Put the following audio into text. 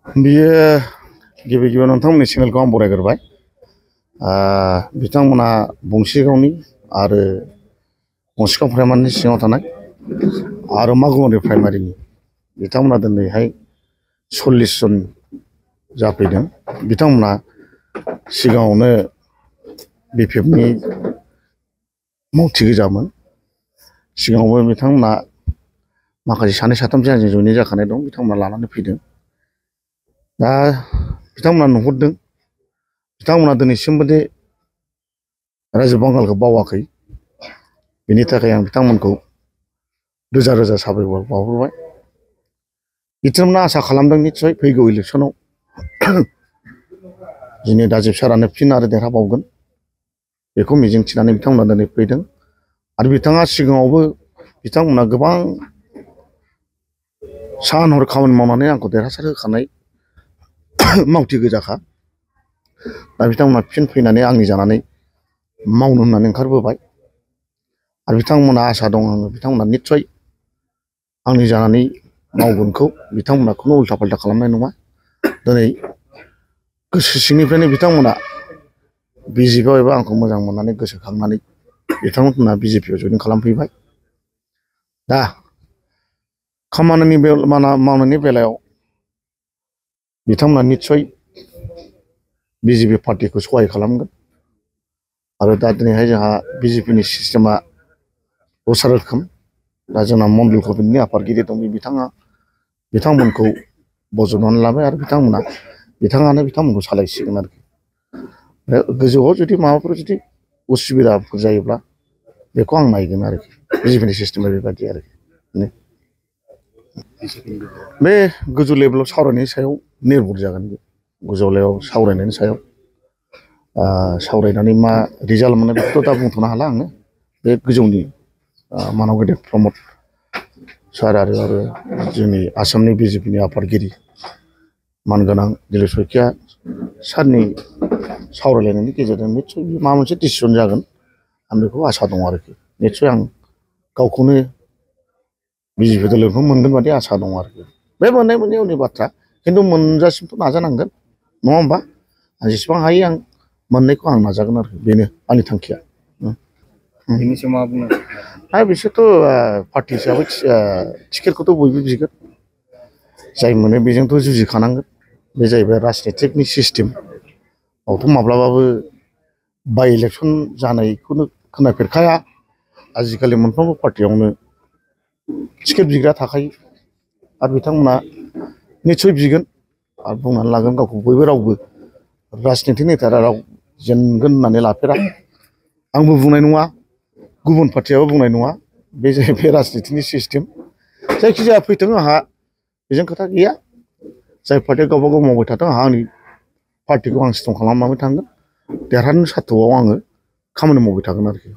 बियो गिबि गिबियाव नोंथांमोननि चेनेलखौ आं बरायग्रोबाय। बिथांमोना बंसिगावनि आरो बंसिगाव प्राइमारिनि सिङाव थानाय आरो मागुमारि प्राइमारिनि बिथांमोना दिनैहाय 40 जन जाफैदों। बिथांमोना सिगाङावनो BPFनि मावथि गोजामोन। सिगाङावबो बिथांमोना माखासे सानै साथामसो आंजों जयेनिं जाखानाय दं, बिथांमोना लानानै फैदों। दा बिथांमोना नुहुरदों, बिथांमोना दिनैसिमबो दे रायजो बांगालखौ बावाखै। बेनि थाखाय आं बिथांमोनखौ रोजा रोजा साबायखर बावहरबाय। बिथांमोना आसा खालामदों निस्सय फैगौ इलेक्सनाव जोंनि दाजिब सारानो फिन आरो देरहाबावगोन, बेखौ मिजिंथिनानै बिथांमोना दिनै फैदों। आरो बिथाङा सिगाङावबो बिथांमोना गोबां सान हर खामानि मावनानै आंखौ देरहासार होखानाय मावथि गोजाखा। दा बिथांमोना फिन फैनानै आंनि जानानै मावनो होननानै ओंखारबोबाय। आरो बिथांमोना आसा दं आङो बिथांमोना निस्सय आंनि जानानै मावगोनखौ बिथांमोना खुनु उल्था फाल्था खालामनाय नङा। दिनै गोसो सिंनिफ्रायनो बिथांमोना BJPआव एबा आंखौ मोजां मोननानै गोसोखांनानै बिथांमोना BJPआव जयेनिं खालामफैबाय। दा खामानिनि मावनायनि बेलायाव बिथांमोना निस्सय BJP पार्टिखौ सहाय खालामगोन। आरो दा दिनैहाय जोंहा BJPनि सिस्टेमा दस्रा रोखोम। दा जोंना मण्डल कमिटिनि आफादगिरि दं, बिथांमोनखौ बजबनानै लाबाय आरो बिथाङानो बिथांमोनखौ सालायसिगोन आरोखि। गोजौआव जुदि माबाफोर जुदि उसुबिदाफोर जायोब्ला बेखौ आं नायगोन आरोखि। BJPनि सिस्टेमा बेबायदि आरोखि। बे गोजौ लेभेलाव सावरायनायनि सायाव निर्भर जागोन। बे गोजौ लेभेलाव सावरायनायनि सायाव सावरायनानै मा रिजाल्ट मोनो बेखौथ' दा बुंथ'नो हाला आङो। बे गोजौनि मानाव गेदेर प्रमद सार आरो जोंनि आसामनि BJPनि आफादगिरि मानगोनां दिलिप सयखिया सारनि सावरायलायनायनि गेजेरजों निस्सय माबा मोनसे डिसिसन जागोन, आं बेखौ आसा दं आरोखि। निस्सय आं गावखौनो BJP दोलोखौ मोनगोन बादि आसा दं आरोखि। बे मोननाय मोनैनि उननि बाथ्रा, खिन्थु मोनजासिमथ' नाजानांगोन, नङा होमबा? आं जेसेबां हायो आं मोननायखौ आं नाजागोन आरोखि, बेनो आंनि थांखिया। बेनि सायाव मा बुंनो? बिसोरथ' पार्टि हिसाबै टिकेटखौथ' बयबो बिगोन, जाय मोनो बेजोंथ' जुजिखानांगोन। बे जाहैबाय राजनितिकनि सिस्टेम। बावथ' माब्लाबाबो बाइ इलेक्सन जानायखौनो खोनाफेरखाया। आजिखालि मोनफ्रोमबो पार्टियावनो टिकेट बिग्रा थाखायो आरो बिथांमोना निस्सय बिगोन आरो बुंनानै लागोन गावखौ। बयबो रावबो राजनितिक नेताया राव जेनगोन होननानै लाफेरा। आंबो बुंनाय नङा, गुबुन पार्टियाबो बुंनाय नङा। बे जाहैबाय राजनितिकनि सिस्टेम। जायखिजाया फैथों, आंहा बेजों खोथा गैया। जाय पार्टिया गावबा गाव मावबाय थाथों, आंहा आंनि पार्टिखौ आं स्ट्रं खालामलांबाय थागोन। देरहानो सार्थ'आव आङो खामानि मावबाय थागोन आरोखि।